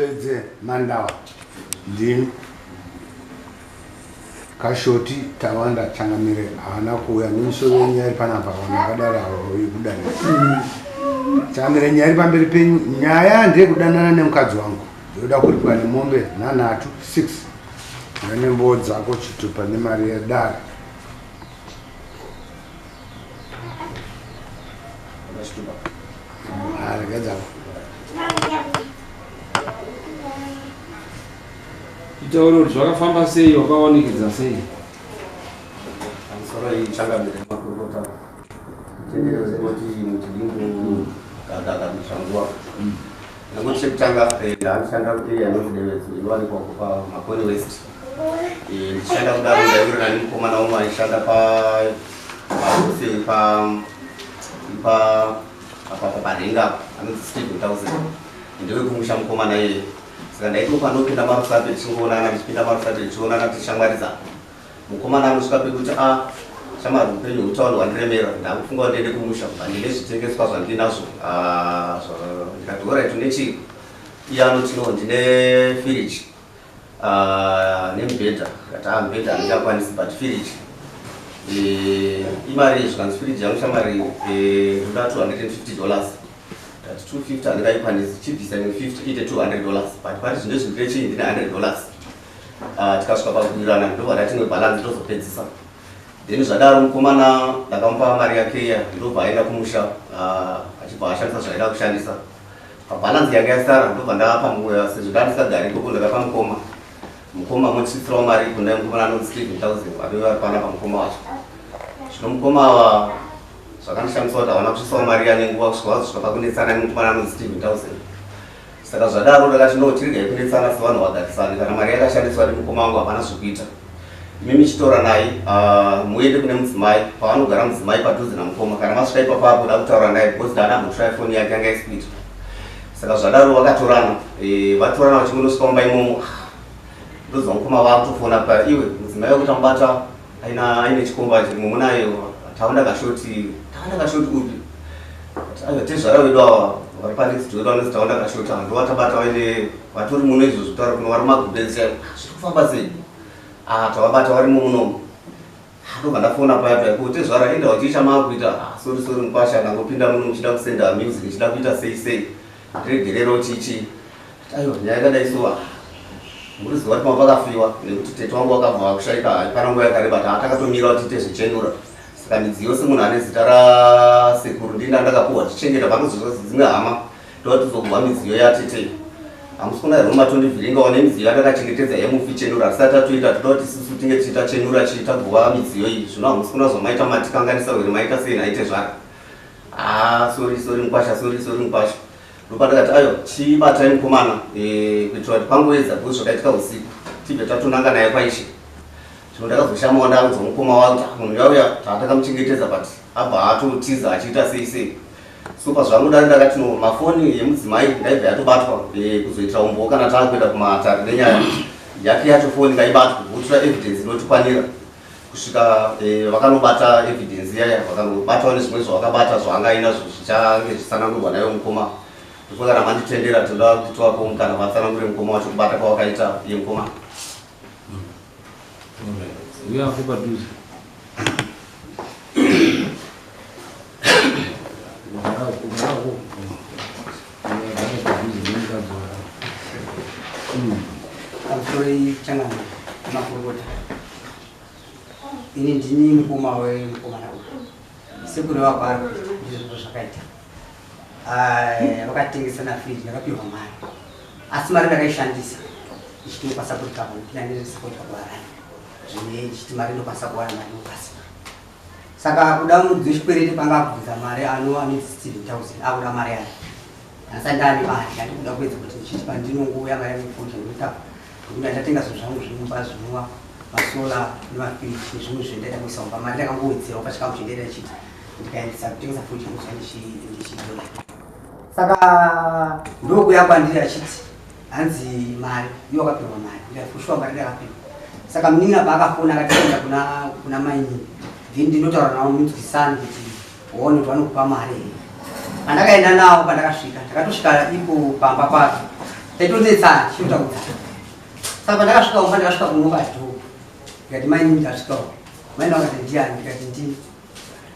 Chipembedze Mandawa ndini Kashoti Tawanda Changamire haana kuuya nemisoro yenyu yari panapa vanhu vakadaro havauyi kudare. Changamire nyaya iri pamberi penyu nyaya ndeyekudanana nemukadzi wangu ndoda kuripwa nemombe nhanhatu 6 nemboo dzako chitupa nemari yedare. Itaure kuti zvakafamba sei wakawanikidza sei? Pamusoro iyi changamire makurukota. Tendero kuti muchidimbu gagaga kutsvanguwa. Nekuti chekutanga eh, ndandishanda kuarea inonzi Devedzo inowanikwa kupa Makoni West. Eh, ndichishanda kudaro ndaiwirirana nemukomana umwe aishanda pa pahofisi pa pa apa parenga apa anonzi Stephen Townsend. Ndewekumusha mukomana iyeye. Saka ndaiti panopinda marusape tichingoonana tichipinda marusape tichionana tichishamwaridzana. Mukomana anosvika pekuti a ah, shamwari upenyu hwekutaura hwandiremera ndakufunga kuti ndiende kumusha kubva ndine zvitengeswa zvandinazvo ah, ndikati orit une chii iye anoti no ndine firiji ah, nemubhedha ndikati a mubhedha handichakwanisi but firiji eh, imari zvikanzi firiji yangu shamwari eh, ndoda $250 ndati 250 handingaikwanisi chibvisa imwe 50 iite $200 but pari zvino izvi ndine chii ndine $100 Ah, tikasvika pakuwirirana ndobva ndati imwe balance ndozopedzisa then zvadaro mukomana ndakamupa mari yake iya ndobva aenda kumusha ah, achibva ashandisa zvaaida kushandisa pabalance yanga yasara ndobva ndapa sezvo ndandisagari ikoko ndakapa mukoma mukoma motisitsirawo mari kune mukomana anonzi Steven Thousand vave vari panapa mukoma wacho zvino mukoma ava zvakandishamisa kuti havana kusvisawo mari iya nenguva kusvika vazosvika pakunetsana nemukomana anonzi Steven Thousand Saka zvadaro ndakati no tiregai kunetsana sevanhu vagarisani kana mari yakashandiswa nemukoma wangu hapana zvekuita. Imi michitoranai uh, muende kune mudzimai pavanogara mudzimai padhuze namukoma kana masvika ipapo akuda kutaura naye because ndaana ambotry foni yake yanga isikuita. Saka zvadaro vakatorana e, vatorana vachingonosvika mumba imomo ah, ndonzwa mukoma vakutofona pa iwe mudzimai wako tamubata aina aine chikomba mumuna taunda kashoti taunda kashoti upi aiwa tezvara wedu ava vari panext wedu vanonzi taunda kashoti ava ndovatabata vaine vatori muno izvo zvitaura kuno vari magubenzi chaivo ah, zviri kufamba sei ah tavabata varimo munomu ah, ndobva ndafona paya paya kuti tezvara enda wachiita maakuita ah, sorry sorry mukwasha ndangopinda muno muchida kusenda music ichida kuita sei sei ndiregerero chichi Aiwa nyaya yakadai so ah, muri zuva kuti pakafiwa nekuti tete wangu wakabva kushaika hapana nguva yakareba taa takatomira kuti tiite zvichenura saka midziyo semunhu ane zita rasekuru ndini andakapuhwa tichengeta panozozva dzimwe hama tova tizokuhwa midziyo yatete hamusi kuona here matondivhiringawo nemidziyo yandakachengetedza yemufi chenura tisati tatoita toda kuti isusu tinge tichiita chenura chii taguva midziyo iyi zvino hamusi kuona zvamaita matikanganisa here maita sei naite zvaka ah sorry sorry mukwasha sorry sorry mukwasha Ndopandakati ayo chibatai mukomana eh, kuitira kuti pangoedza because zvakaitika usiku tibve tatonanga naye kwaishe. Zvino ndakazoshamawo ndaudza mukoma wangu ah, munhu yauya taatakamuchengetedza but abva atotiza achiita sei sei. So pazvangodari ndakati no mafoni yemudzimai ndaibva yatobatwa eh, kuzoitira umbowo kana taakuenda kumatare nenyaya yake yacho foni ngaibatwe votora evidence inotikwanira kusvika eh, vakanobata evidence iyaya vakanobatwa nezvimwe zvavakabata zvaanga ainazvo zvichange zvitsanangurwa nayo mukoma ndofunga kana manditendera tinoda kuti tivapo mukana vatsanangure mukoma wacho kubata kwavakaita iye mukoma uyapo padhuze Pamusoro changana makurukota ini ndini mukoma wemukomana uyu sekureva kwaari kuita ndizvo zvakaita vakatengesana friji ndakapihwa mari asi mari ndakaishandisa ichiti ndokwanisa kurikava nekuti ndandiri kuharare zvine ichiti mari ndokwanisa kuwana mari ndokasika saka kuda mudzi wechikwereti panga akubvunza mari ano ane 16000 akuda mari yake ndasati ndane mari yandikuda kuedza kuti ndichiti pandinongouya mari yangu futi ndotapa nekuti ndatenga zvinhu zvangu zvemumba zvinova masola nemafiriji nezvimwe zvendaida kuisa mumba mari ndakangowedzerawo pachikamu chendaida ndichiti ndikaendesa kutengesa futi yangu ndichidola saka ndokuya kwandiri achiti hanzi mari iwo akapihwa mari ndikafushwa mari ndakapihwa saka munin'ina paakafona akatienda kuna kuna mainini then ndinotaura navo munzwisani kuti waone kuti vanokupa mari here pandakaenda navo pandakasvika ndakatosvika ipo pamba pake Taitonetsana tichitaudzana. Saka pandakasvika kumba ndakasvika kunoka dhoo. Ndikati mai nini ndasvikawo. Mai vakati ndiani ndikati ndini.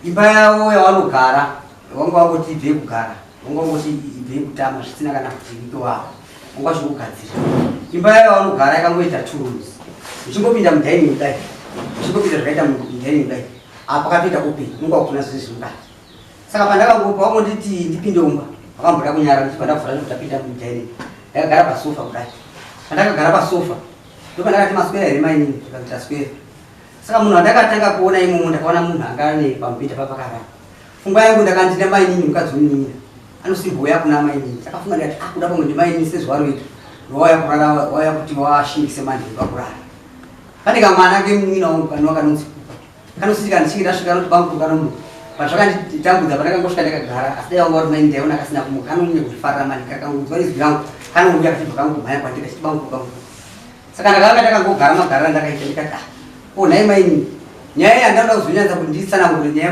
Imba yavo yavanogara vanga vangoti ibvei kugara vanga vangoti ibvei kutama zvisina kana kuti wiki wavo vanga vachingogadzira. Imba yavo yavanogara yakangoita two rooms. Uchingopinda mudining kudai uchingopinda zvakaita mudining kudai apa pakatoita open unga kuna zvese zviri mukati. Saka pandakangopa wangonditi ndipinde umba vakamboda kunyara ndichibva ndavhura ndikutapinda mudining ndakagara pasofa kudai. Pandakagara pasofa ndopandakati maswera here mainini zvikanzi taswera. Saka munhu wandakatanga kuona imomo ndakaona munhu anga ane pamubhedha papakarara. Pfungwa yangu ndakandina mainini mukadzi wemunin'ina anosimbouya kuna mainini. Ndakafunga ndikati ah kuda pamwe ndimainini sezvaroita wauya kurara wauya kuti washingise manheru pakurara. Pane kamwana kemunin'ina wangu kanova kanonzi Kupa. Kanositi kana ndichinge ndasvika kanoti bamukuru kanomuka. Pazvakanditambudza pandakangosvika ndakagara asi dai wanga uri mainini ndaiona kasina kumuka kanonyanya kundifarira mani kakangonzwa izwi rangu kanouya kachibva kangomhanya kwandiri kachiti bamukuru bamukuru. Saka ndakanga ndakangogara magariro andakaita ndikati ah ko nhai mainini nyaya iyi handinoda kuzonyatsa kuti nditsanangure nyaya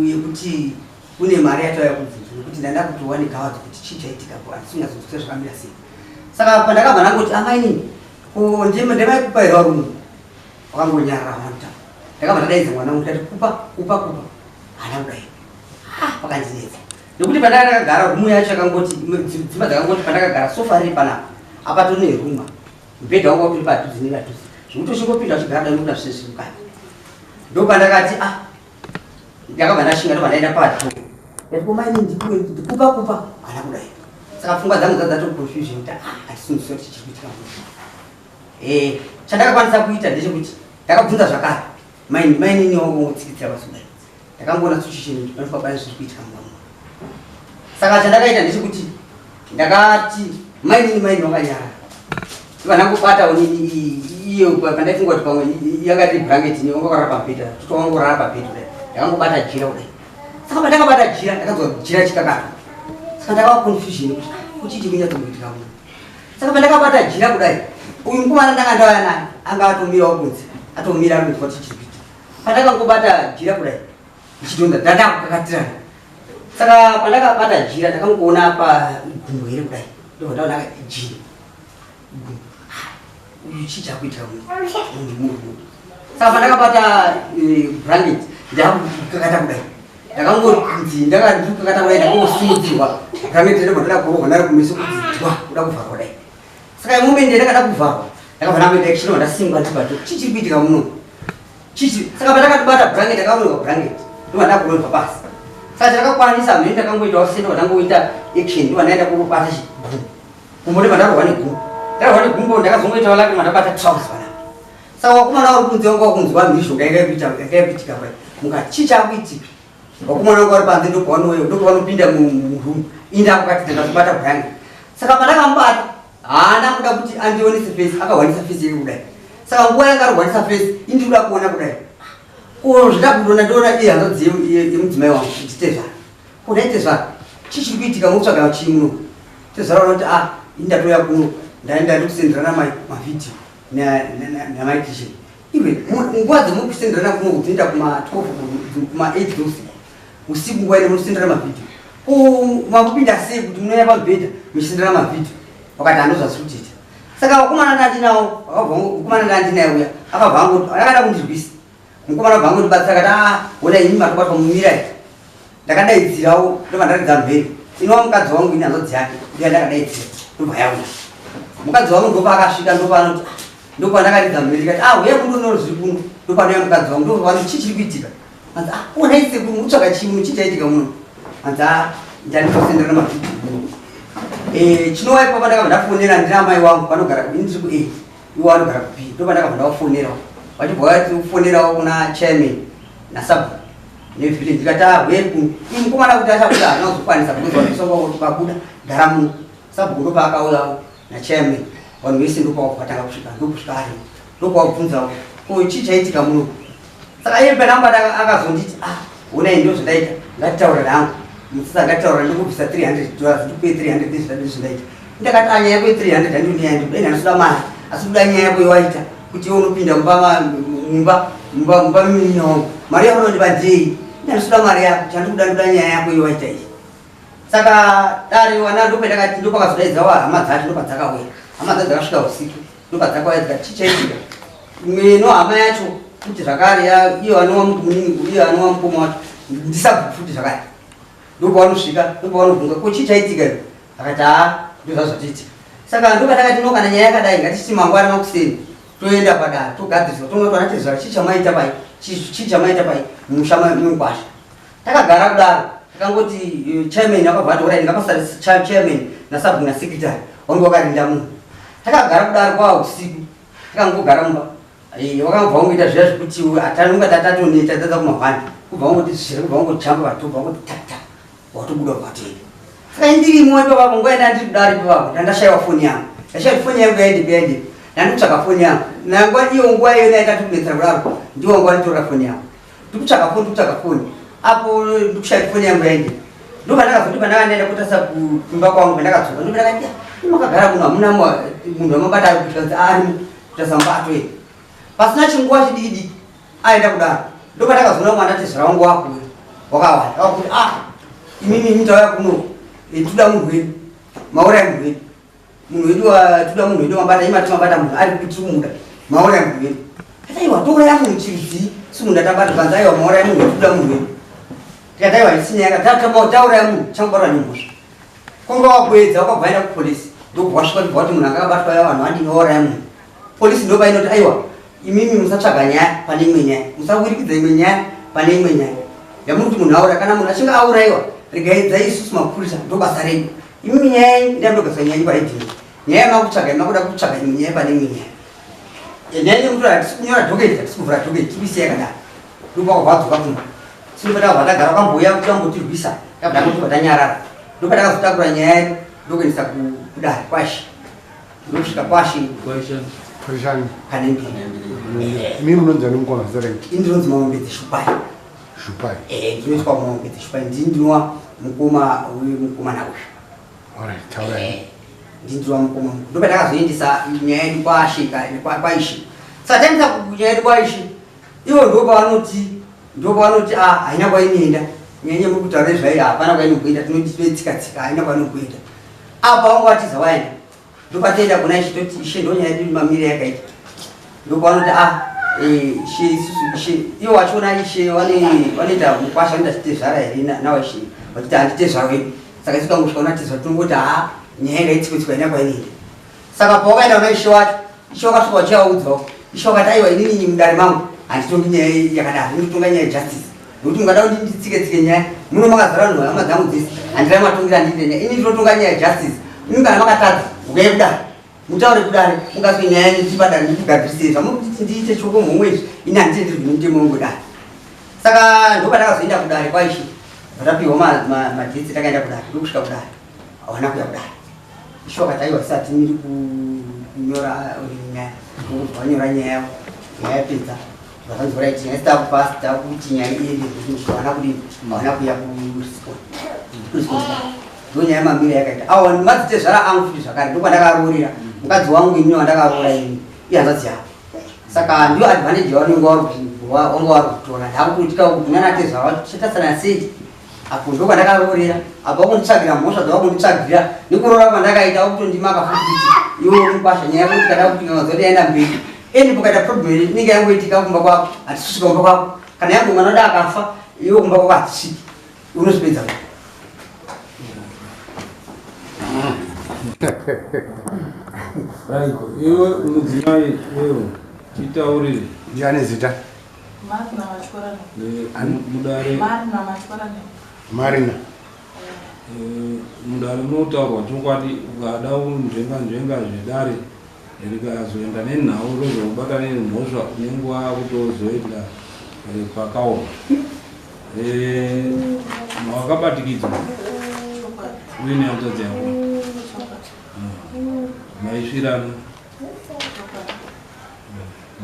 yekuti kune mari yatauya kubvunza nekuti ndanda kuti wane gawadi kuti chii chaitika ko handisi kunyatsonzwisisa zvakamira sei. Saka pandakabva ndangoti amainini ko ndemaikupa here varume wakangonyarara hamuna kutaura. Ndakabva ndadaidza mwana wangu ndikati kupa kupa kupa haana kudai. Ah pakandinetsa nekuti pandanga ndakagara rumu yacho yakangoti dzimba dzakangoti pandakagara sofa riri panapa apa tone ruma mubhedha wangu watori padhuze nepadhuze zvekuti uchingopinda uchigara dai unoda zvese zviri mukati ndopandakati ah ndakabva ndashinga ndobva ndaenda padhu ndati komaini ndikupa kupa haana kudai saka pfungwa dzangu dzadzato confusion kuti ah handisunzisa kuti chiri kuitika muno eh chandakakwanisa kuita ndechekuti ndakabvunza zvakare maini mainini wangu wongotsikitsira pasudai ndakangoona situation kuti panofa pane zviri kuitika mumba muno saka chandakaita ndechekuti ndakati mainini maini wakanyarara vanangobata unini iyo pandaifunga kuti pamwe yakati blanket ini wanga warara pabhedha totowangorara pabhedha kudai ndakangobata jira kudai saka pandakabata jira ndakanzwa jira chikakata saka ndakava confusion kuti ah, kuchii chikunyatsokuitika muno saka pandakabata jira kudai uyu mukomana ndanga ndauya naye anga atomirawo kunze atomira ari kunzwa kuti chiri kuitika Pandakangobata jira kudai ndichidonda ndandakukakatirana saka pandakabata jira ndakangoona pa gumbo here kudai ndobva ndaona jira gumbo uyu chii chakuitika munhu munhu saka pandakabata eh, blanket ndakukakata kudai ndakangonzi ndakakakata kudai ndakangosimudzirwa blanket ndobva ndada kurohwa nari kumeso kuti dwa kuda kuvharwa kudai saka moment yandakada kuvharwa ndakabva ndangoita action ndasingwa ndibva chii chiri kuitika muno chichi saka pandakatobata blanket ndakarohwa blanket ndobva ndakurohwa pasi saka chandakakwanisa mheni ndakangoitawo se ndobva ndangoita action ndobva ndaenda kubata chigumbo gumbo ndobva ndarohwa negumbo ndarohwa negumbo ndakazongoitawo lake mandabata trouse panapa saka wakomana vari kunze wanga wakunzwa mhizho yanga ikuitika pai mukati chii chakuitika Vakomana vangu vari panze ndopavanouya ndopavanopinda muroom ini ndakukatidza ndazobata bwangu saka pandakamubata haana kuda kuti andionese face akahwanisa face yake kudai saka nguva yanga arihwanisa face ini ndikuda kuona kudai ko zvindakutoona ndoona iye hanzvadzi yemudzimai wangu nditezvara ko nhai tezvara chii chiri kuitika mukutsvaga chii muno tezvara vanoti ah ini ndatouya kuno ndaenda ndikusenderana mai mavhidhiyo namai kitchen Iwe nguva dzemuri kusenderana kuno dzinoita kuma 12 kuma 8 dzeusiku usiku nguva ine munosenderana mavhidhiyo ko makupinda sei kuti munouya pamubhedha muchisenderana mavhidhiyo wakati handozvasi kutiita saka vakomana ndandinawo mukomana ndandinaye uya akabva ango akada kundirwisa mukomana abva angondibatsira akati ah ona imi matobatwa mumirai ndakadaidzirawo ndobva ndaridza mhere inova mukadzi wangu ini hanzvadzi yake ndiya ndakadaidzira ndobva yauya mukadzi wangu ndopaakasvika ndopaanoti ah, ndopandakaridza mhere ndikati ah huya kuno noro zviri kuno ndopanouya mukadzi wangu ndopano chii chiri kuitika anzi ah onai sekuru mutsvaka chii muno chii chaitika muno anzi ah ndanditosenderana mavhidhiyo muno eh chinova ipapo ndakabva ndafonera ndina amai wangu vanogara ini ndiri ku A iwo vanogara ku B ndopandakabva ndavafonera vachibva vatifonerawo kuna chairman nasabhuku nevillage ndikati ah huya kuno uyu mukomana kuti achabuda haana kuzokwanisa because vanhu vese vanga vabuda gara muno sabhuku ndopaakauyawo nachairman vanhu vese ndopavatanga kusvika ndokusvika ari ndokwabvunzawo ko chii chaitika muno saka iye panamba akazonditi ah honai ndo zvandaita ngatitaura nangu mutsitsa ngatitaura ndikubvisa 300 dollars ndikupe 300 nezvandii zvandaita ndakati ah nyaya yako ye300 handini yangu dai handisida mari asi kuda nyaya yako yowaita kuti iwe unopinda mumba mumba mumba mumba memunin'ina wangu mari yako unondipa ndei ndandisida mari yako chandikuda ndoda nyaya yako yowaita iyi. Saka dare wana ndopandakati ndopakazodaidzawo hama dzacho ndopadzakauya. Hama dzacho dzakasvika usiku ndopadzakauya dzikati chichaitika. Imwe hama yacho kuti zvakare iyo anova munini iyo anova mukoma wacho ndisabhuku futi zvakare. Ndopawanosvika ndopawanobvunza ko chii chaitika iwe? Akati haa ndozvazvatiitika. Saka ndopandakati no kana nyaya yakadai ngatichiti mangwana makuseni toenda padare togadziriswa toona kuti anatezvara chii chamaita pai chii chamaita pai mumusha memukwasha. Takagara kudaro takangoti chairman akabva ati orai ndingapasare chairman nasabhuku nasecretary wange wakarinda munhu. Takagara kudaro kwava usiku takangogara mumba wakabva wangoita zviya zvekuti atanonga tatatoneta tadza kumahwani kubva wangoti zviri kubva wangojamba vatobva wangoti tata watobuda kwatenda. Saka ndirimo ipapapo nguva yandanga ndiri kudaro ipapapo ndandashaiwa foni yangu ndashaiwa foni yangu yaendepi yaendepi ndandikutsvaga foni yangu nangwa iyo nguva iyo naita tikunetsera kudaro ndiwo nguva nditorera foni yangu ndikutsvaga foni ndikutsvaga foni apo ndikushaya foni yangu yaendepi ndopandakazoti pandanga ndaenda kutarisa kumba kwangu pandakadzoka ndopandakati makagara muno hamuna munhu wamabata ari kuitira kuti arimo kutarisa mubato here pasina chinguva chidiki diki aenda kudaro ndopandakazoona mwana tezvara wangu wakuuya wakawanda wakuti ah imimi imi tauya kuno toda munhu wedu mauraya munhu wedu munhu wedu toda munhu wedu mabata imati mabata munhu ari kuti tiri kumuda mauraya munhu wedu ataiwa touraya munhu chirudzii si munhu atabata panzi aiwa mauraya munhu wedu toda munhu wedu tikati aiwa isina yaka tauraya munhu changobatwa nemhosva konga wakuedza wakabva aenda kupolisi ndobva wasvika ndobva wati munhu akabatwa ya vanhu vadini wauraya munhu polisi ndopainoti aiwa imimi musatsvaga nyaya pane imwe nyaya musawirikidza imwe nyaya pane imwe nyaya yamuri kuti munhu auraya kana munhu achinge aurayiwa regaidzai isusu mapurisa ndobasa redu imimi nyaya yenyu ndiyandogadzwa nyaya yenyu paidini nyaya yamakutsvaga makuda kutsvaga imwe nyaya pane imwe nyaya nyaya yenyu mutora hatisi kunyora dhoketi hatisi kuvhura dhoketi tiri kuisiya yakadaro ndopakabva kumba sinopatakabva tagara kwambouya kuti vambotirwisa tabva tangotobva tanyarara ndopatakazotakura nyaya yedu ndokuendesa kudare kwashi ndokusvika kwashi pane mbiri. Imi munonzi ani mukoma zita renyu? Ini ndinonzi Maombedze Shupai. Shupai. Ndinoitwa Maombedze Shupai ndini ndinova mukoma wemukomana uyu. Alright, taurai. Ndini ndinova mukoma. Ndopatakazoendesa nyaya yedu kwaShe kwaIshe. Saka taendesa nyaya yedu kwaIshe ivo ndopavanoti ndopavanoti ah haina kwainoenda nyaya muri kutaura nezvayo hapana kwainokuenda tinoti tsika tsika haina kwainokuenda. Apa vanga vatiza waenda ndopatoenda kuna ishe toti ishe ndonyaya yedu mamire yakaita ndopavanoti ah ishe isusu ishe ivo vachiona ishe vanoita mukwasha vanoita chitezvara here nawaishe vachiti handitezvara wedu saka isu tangosvika una tezvara tinongoti haa nyaya ingaitsikwe haina kwainoenda. Saka pawakaenda kuna ishe wacho ishe wakasvika vachivaudzawo ishe wakati aiwa inini mudare mangu handitongi nyaya yakadaro ndinotonga nyaya yejustice nokuti mungada kuti nditsike tsike nyaya muno makazara vanhu hama dzangu dzese handina matongero andiite nyaya ini ndinotonga nyaya yejustice imi kana makatadza uyai kudare mutaure kudare mukazwe nyaya yenyu tiri padare ndikugadzirisei zvamuri kuti ndiite choko mhomwe izvi ini handitenderwi nemutemo wangu dare. Saka ndopandakazoenda kudare kwaishe tapiwa madhitsi takaenda kudare ndokusvika kudare hawana kuya kudare ishe wakati aiwa tisati miri kunyora nyaya vanyora nyaya yavo nyaya yapedza vakanzi right nyaya takupa takuti nyaya iende hawana kudini hawana kuya kurespond ndonyaya mamiri yakaita awa madzitezvara angu futi zvakare ndokwandakaroorera mukadzi wangu ini wandakaroora ini ihanzvadzi yavo saka ndiyo advantage yavanenge wanga vari kutora ndakutya kuti nanatezvara vacho tichatasana sei apo ndokwandakaroorera apo vakunditsvagira mhosva dzavakunditsvagira nekuroora kwandakaita vakutondimaka futi kuti iwe uri mukwasha nyaya yekuti kada kuti nganga dzoti yaenda mberi eni pokaita problem inenge yangoitika kumba kwako hatisvika kumba kwako kana yangu mwana da akafa iwe kumba kwako hatisviki unozvipedza. Right, iwe mudzimai wewe titaurire. Ndiani zita? Marina Machkorane. Mudare. Marina Machkorane. Marina. Mudare munotaurwa chokwadi ukada kunzvenga nzvenga zvedare rikazoenda nenhau rozobata nemhosva unenge wakutozoenda pakaoma. Wakabatikidzwa uine hanzvadzi yako maisvirana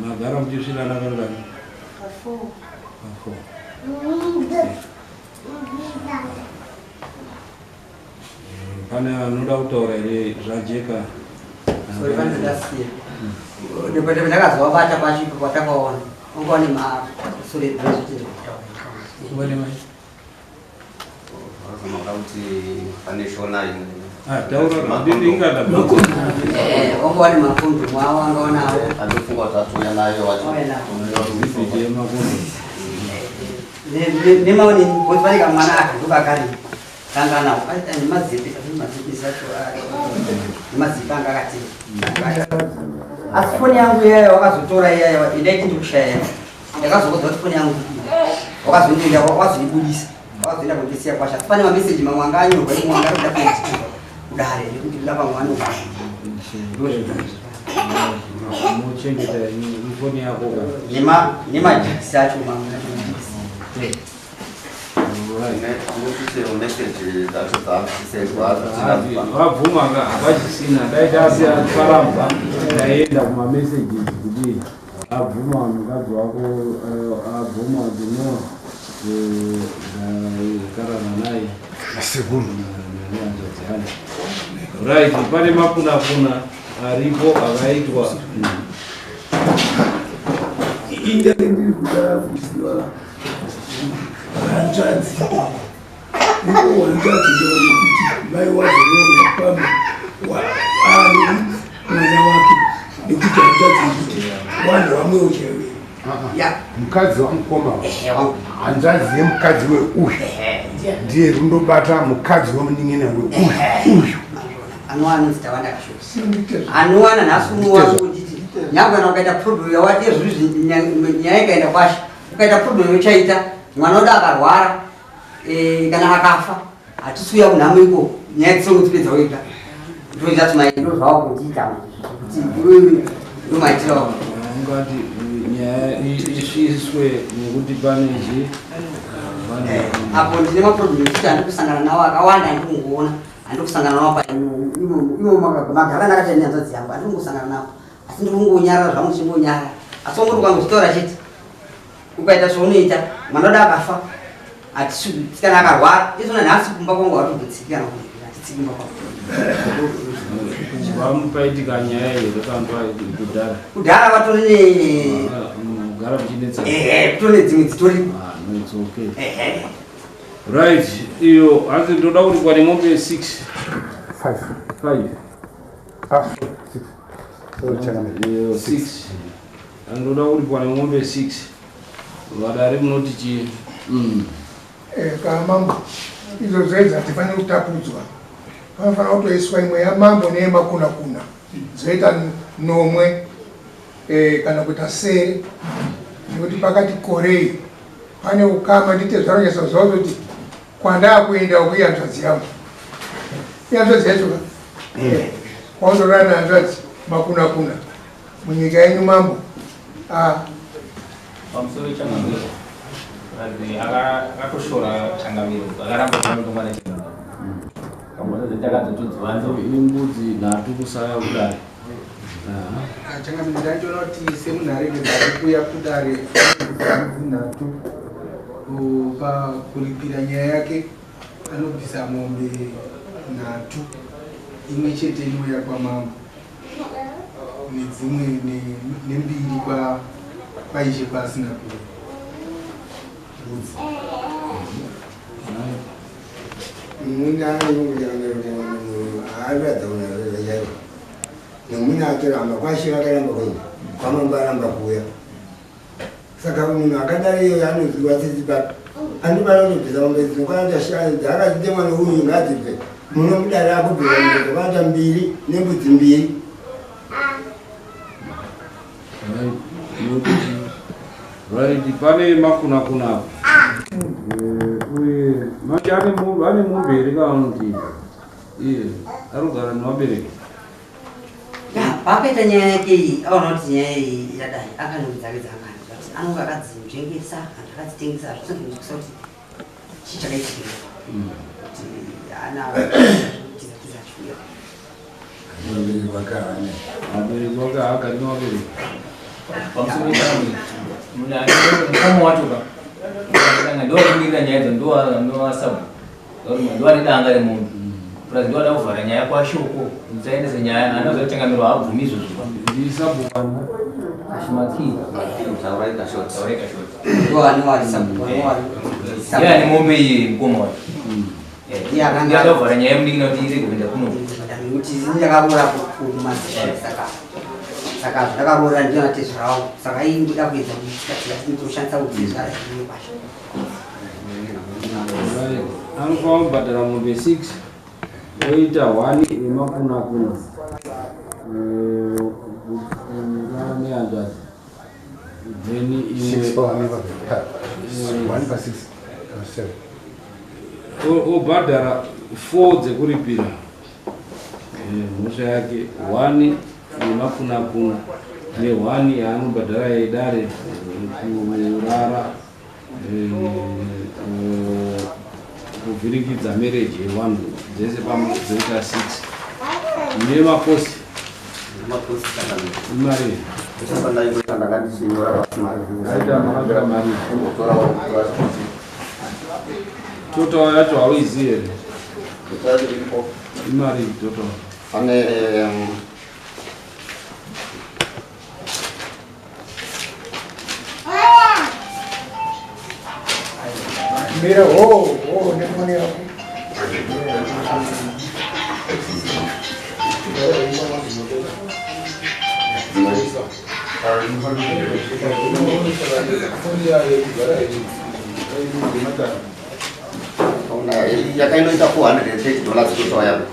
magara muchisvirana kangani? Kafo. Pane anoda kutaura here zvajeka? Sorry, pane ndasiya. Ndakazovabata pacho ipo patakaona wanga wane sorry ndazvitende kutaura. Ndakabvuma kuti pane shona imwe. Ah, taura ndini ingada. Eh, wanga wane makondomu avo anga wanawo. Andofunga kuti atouya nayo wacho. Auya nawo. Exhibit yemakondomu. Nemaone kuti pane kamwana aka ndokakari kanga nawo nemazipi mazipi acho nemazipi anga akati. Asi foni yangu iyayo wakazotora iyayo indaiti ndikushaya. Ndakazokodza kuti foni yangu wakazondienda wakazoibudisa wakazoenda kundisiya kwasha. Asi pane mameseji mamwe anga anyorwa imwe anga arikuda kuitika kudare nekuti kuda pamwe anobva. Unochengeta ifoni yako ka. Nemajakisi acho mamwe acho. Ndinokuti message dzacho dzakusendwa Vabvuma ka hapachisina dai tasiya paramba ndaenda kumameseji kuti abvuma mukadzi wako abvuma kuti no karana naye Sekuru. nehanzvadzi yangu. Right, pane mapunapuna aripo akaitwa. Indani ndiri kuda kuziva hanzvadzi iko hanzvadzi ndevanekuti mai wazoroorwa pamwe aane mwana wake nekuti hanzvadzi yekuti vanhu vamwewo chaivo. Ya. Mukadzi wamukoma Ehe, wangu. hanzvadzi yemukadzi weuyu ndiye rundobata mukadzi wemunin'ina weuyu uyu. Anowana anonzi Tawanda Kasho. Sindite Anowana nhasi unowana kutiti nyangwe kana ukaita problem yawati zvezvizvi nyaya ikaenda kwasha ukaita problem yochaita mwana oda akarwara kana akafa hatisi uya kunhamo iko nyaya dzisongodzipedza wega ndochatimai ndozvava kundiita kuti iwewe ndomaitira wangu. Ungati nyaya isviswe nekuti pane chi pane Apo ndine maproblem ekuti handiri kusangana nawo akawanda handiri kungoona handiri kusangana nawo pa imo magara ndakaita nehanzvadzi yangu handiri kungosangana nawo asi ndiri kungonyarara zvangu ndichingonyarara asi wangoti ukangozvitaura chete ukaita zvaunoita mwana oda akafa hatisi kana akarwara izvona nhasi kumba kwangu hatobvitsiki kana hatitsiki kumba kwangu. Vamupaitika nyaya here kamba kudhara? Kudhara vatori ne Mugara muchinetsa. Ehe, kutori nedzimwe dzitoripo. Ah, no, it's okay. Ehe. Right, iyo hanzi ndoda kuti kwane mombe 6 5 5 ah 6 sorry changamire. Iyo 6 andoda kuti kwane mombe 6 vadare munoti chii? Kana mambo idzo dzoedza hatifaniri kutapudzwa panofanira kutoiswa imwe yamambo neyemakuna kuna dzoita nomwe kana kuita sere nekuti pakati korei pane ukama ndite zvaronyesa zvavo kuti kwandakuenda uku ihanzvadzi yangu ihanzvadzi yacho ka kwaundorana hanzvadzi makuna kuna munyika yenyu mambo. Ah. Pamusoro changamiro vanzi akatoshora changamiro akaramba kunotonga nechangamiro kambotakadzotodzivanzo Imbudzi nhatu kusaya kudare. Changamiro, ndaitoona kuti semunhu aregedza ari kuuya kudare mbudzi nhatu pakuripira nyaya yake anobvisa mombe nhatu imwe chete inouya kwamambo nedzimwe nembiri kwaishe kwaasina kuuya mbudzi. Muna nemuna atoramba kwashe vakaramba kuenda kwamambo aramba kuuya saka munhu akadai iyoyo anoziwa tsitsi papi andibana kutobvisa mombe dzinokwana shanu dzaakachitemwa neuyu ngadzibve muno mudare akubvisa mombe dzakawanda mbiri nembudzi mbiri. Right, pane makuna kuna apo. Uye manje ane mombe here kana kuti iye arikugara nevabereki? Ya, paakaita nyaya yake iyi aona kuti nyaya iyi yadai akanodzake dzangani but anonge akadzinzvengesa antu akadzitengesa hazvisonzwisisa kuti chii chakaitikira kuti haana tiza tiza achiuya. Vabereki vake havana. Vabereki vake haagari nevabereki. Pamusoro changamiro mukoma wacho ka ndowakumirira nyaya idzo ndowasabu ndowane danga remombe plus ndowada kuvhara nyaya kwashoko musaendese nyaya anoziva changamiro haabvumi izvozvo. Ndisabhukana. Ashimaki Taurai kashoti. Taurai kashoti. Ndoanowarisa Ndiye ane mombe iyi mukoma wacho. Ndakavhara nyaya yemunin'ina kuti irege kuenda kuno. Nekuti ini ndakaroora kumadzishe saka saka zvandakaroora ndiyo natezvara wangu saka ii ndoda kuedza kutsika toshandisa kutezvara kwasha. Anofanira kubhadhara mombe 6 oita 1 yemakunakuna nehanzvadzi then Six imwe pa one pa one pa six seven. Obhadhara 4 dzekuripira mhosva yake, 1 yemakunakuna ne1 yaanobhadhara yedare, kurara, kuvhiringidza marriage yevanhu, dzese pamwe dzoita 6 nemacosts. Macosts kana Imari. Ndanga ndichinyora pasi mari. Aita makatora mari. Kungotora kutora. Total yacho hauizivi here? Total iripo. Imari total? Pane Mira, ho ho nefoni yako. Ona, yakainoita $430 total yako.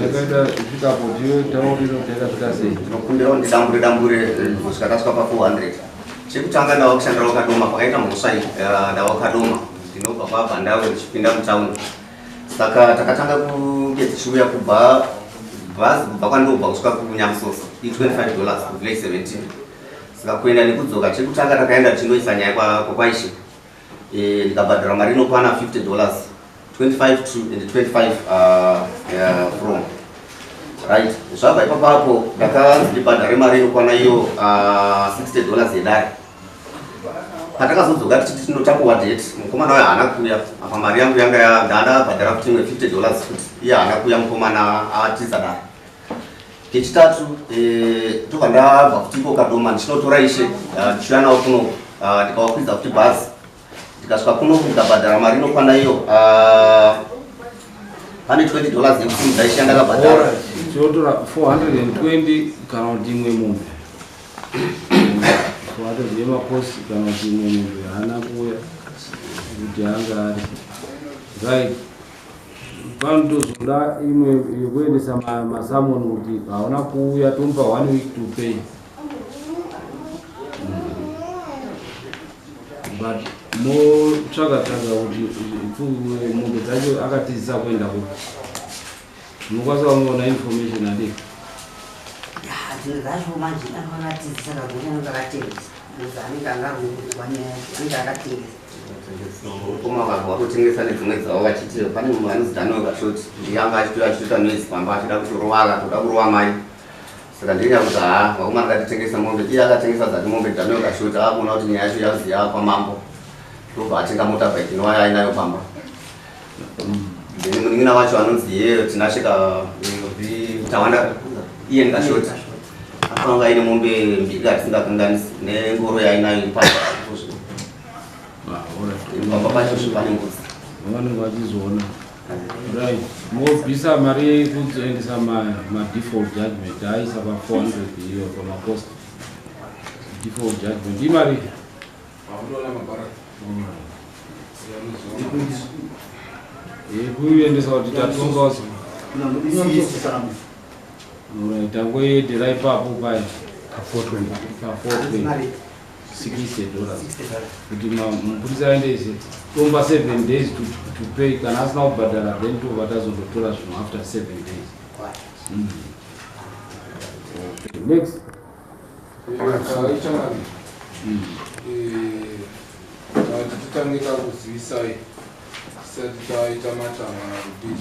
Yakaita svikapo tiyotaurira kuti yakasvika sei. Ndinokumbira kuti ndidambure dambure kusvika tasvika pa400. Chekutanga, ndava kushandira wakadoma pakaita mhosva iyi. Ndava wakadoma, ndinobva kwabvandawe ndichipinda mutauni, saka takatanga kunge tichiuya kubva bhazi kubva kwandobva kusvika kuNyamusoso i$25 kuvillage 17, saka kuenda nekudzoka. Chekutanga takaenda tichindoisa nyaya kwakwaishe. Ndikabhadhara mari inokwana $50, 25 to and 25 from right. Zvabva ipapapo ndakanzi ndibhadhare mari inokwana iyo $60 yedare. Patakazodzoka tichiti tinotapuwa date, mukomana uyo haana kuuya. Apa mari yangu yanga ndandabhadhara kuti imwe $50 futi, iye haana kuuya, mukomana atiza dare. Kechitatu, tobva ndabva kuti iko Kadoma ndichinotora ishe, ndichiuya nawo kuno, ndikawakwidza kuti bhazi, ndikasvika kuno ndikabhadhara mari inokwana iyo, pane $20 yekusimudza ishe yandakabhadhara. Tinotora 420 kana kuti imwe mombe 400 yemacosts kana kuti imwe mombe haana kuuya kuti anga ari right. Panotozoda imwe yekuendesa masummons kuti hauna kuuya, tomupa one week to pay. But motsvaga tsvaga kuti mombe dzacho akatizisa kuenda kupi, munokwanisa kuona information adi. Dzimwe dzacho manje anokatizisa kakuti anenge akatengesa, anenge angarungudzwa nyaya yacho, anenge akatengesa. Mukoma vakutengesa nedzimwe dzavo vachiti pane mumwe anonzi Daniel Kashoti, ndiye anga achitouya achitoita noise pamba achida kutorova, akatoda kurova mai. Saka ndirinya kuti haa, vakomana ngatitengese mombe. Iye akatengesa dzati mombe Daniel Kashoti, akuona kuti nyaya yacho yazi yakwamambo, ndobva atenga motorbike inova yaainayo pamba. Then munin'ina wacho anonzi iye Tinashe Tawanda, iye Ndikashoti, akanga aine mombe mbiri atisingakanganisi nengoro yaainayo iri pamba. Pamba pacho pane ngozi. Vanenge vachizoona, right? Mobvisa mari yekuendesa madefault judgment, aisa pa400 iyo pamacosts. Default judgment imari. Vakutoona mabhara. Yekuendesa kuti tatonga, right? Tangoedera ipapo paya. Pa420. Pa420, $60 kuti mupurisa aendese, tomupa 7 days to pay. Kana asina kubhadhara, then tobva tazondotora zvinhu after 7 days. Okay, next. Ichamari, tati titange takuzivisai tisati taita matanho kudii.